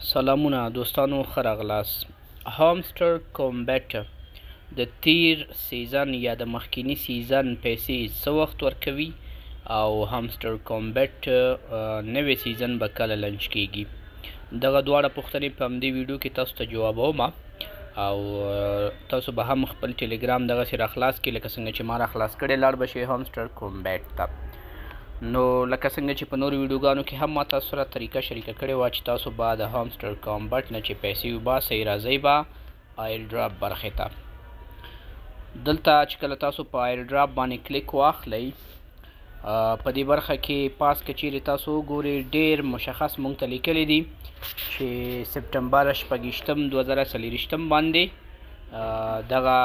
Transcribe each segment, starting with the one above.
سلامونه دوستانو، ښه راغلاست. هامسټر کومبټ د تیر season یا د مخکینی season پیسې څه وخت ورکوي او هامسټر کومبټ نوی season به کله launch کیږي؟ دغه دواړه پوښتنې په همدې ویډیو کې تاسو ته جوابوم او تاسو به هم خپل ټلګرام دغسې راخلاص کړئ لکه څنګه چې ما راخلاص کړی. لاړ به شئ هامسټر کومبټ ته. نو لکه څنګه چې په نورو ویډیوګانو کې هم ما تاسو سره طریقه شریکه کړې وه چې تاسو به د هامسټر کامبټ نه چې پیسې وباسئ، راځئ به airdrop برخې ته. دلته چې کله تاسو په airdrop باندې کلیک واخلئ، په دې برخه کې پاس که چیرې تاسو وګورئ، ډیر مشخص مونږ ته لیکلي دي چې سپټمبر 26 2024 باندې دغه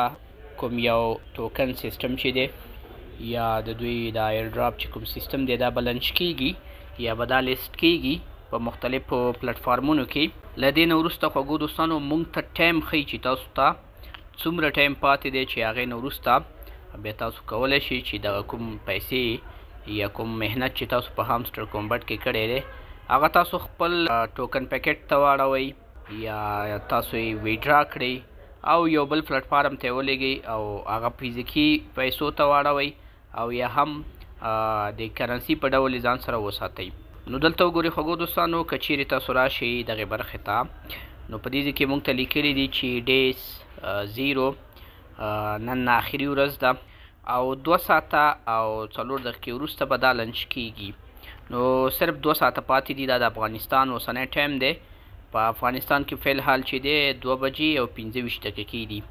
کوم یو token system چې دی یا د دوی د airdrop چې کوم سیستم دی، دا به launch کیږي یا به دا لیست کیږي په مختلفو پلټفارمونو کې. له دې نه وروسته خوږو دوستانو، مونږ ته time ښیي چې تاسو ته څومره time پاتې دی چې هغې نه وروسته بیا تاسو کولی شئ چې دغه کوم پیسې یا کوم محنت چې تاسو په هامسټر کومبټ کې کړی دی، هغه تاسو خپل token packet ته واړوئ یا تاسو یې withdraw کړئ او یو بل پلټفارم ته یې ولیږئ او هغه فزیکي پیسو ته واړوئ او یا هم د currency په ډول ځان سره وساتئ. نو دلته وګورئ خوږو دوستانو، که چیرې تاسو راشئ دغې برخې ته، نو په دې ځای کې مونږ ته لیکلي دي چې days 0، نن آخري ورځ ده او 2 ساعته او 4 دقیقې وروسته به دا launch کیږي. نو صرف 2 ساعته پاتې دي. دا د افغانستان اوسنی time دی. په افغانستان کې فی الحال چې دی 2 بجې او 25 دقیقې دي.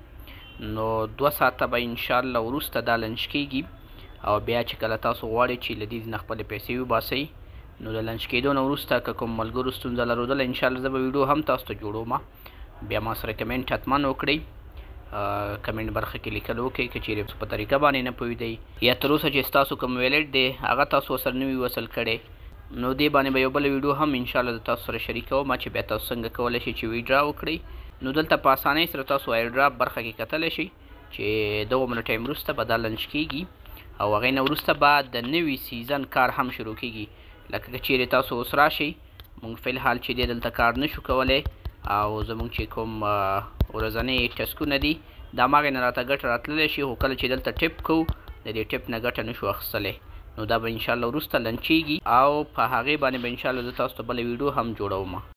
نو 2 ساعته به انشاءالله وروسته دا launch کیږي او بیا چې کله تاسو غواړئ چې له دې نه خپلې پیسې وباسئ، نو د launch کېدو نه وروسته که کوم ملګرو ستونزه لرودله، انشاءالله زه به ویډیو هم تاسو ته جوړوم. بیا ما سره کمنټ حتما وکړئ، کمنټ برخه کې لیکل وکړئ که چیرې په طریقه باندې نه پوهېدئ یا تر اوسه چې ستاسو کوم wallet دی، هغه تاسو ورسره نه وي وصل کړی. نو دې باندې به یو بله ویډیو هم انشاءالله د تاسو سره شریکوم چې بیا تاسو څنګه کولی شئ چې withdraw وکړئ. نو دلته په اسانۍ سره تاسو airdrop برخه کې کتلی شئ چې دغومره time وروسته به دا launch کیږي او هغې نه وروسته به د نوي season کار هم شروع کیږي. لکه که چیرې تاسو اوس راشئ، مونږ فی الحال چې دی دلته کار نشو کولی او زمونږ چې کوم ورځنۍ task ونه دي، دا هماغې نه راته ګټه راتللی شي، خو کله چې دلته tap کوو، د دې tap نه ګټه نشو اخیستلی. نو دا به انشاءالله وروسته launch یږي او په هغې باندې به انشاءالله زه تاسو ته بله ویډیو هم جوړوم.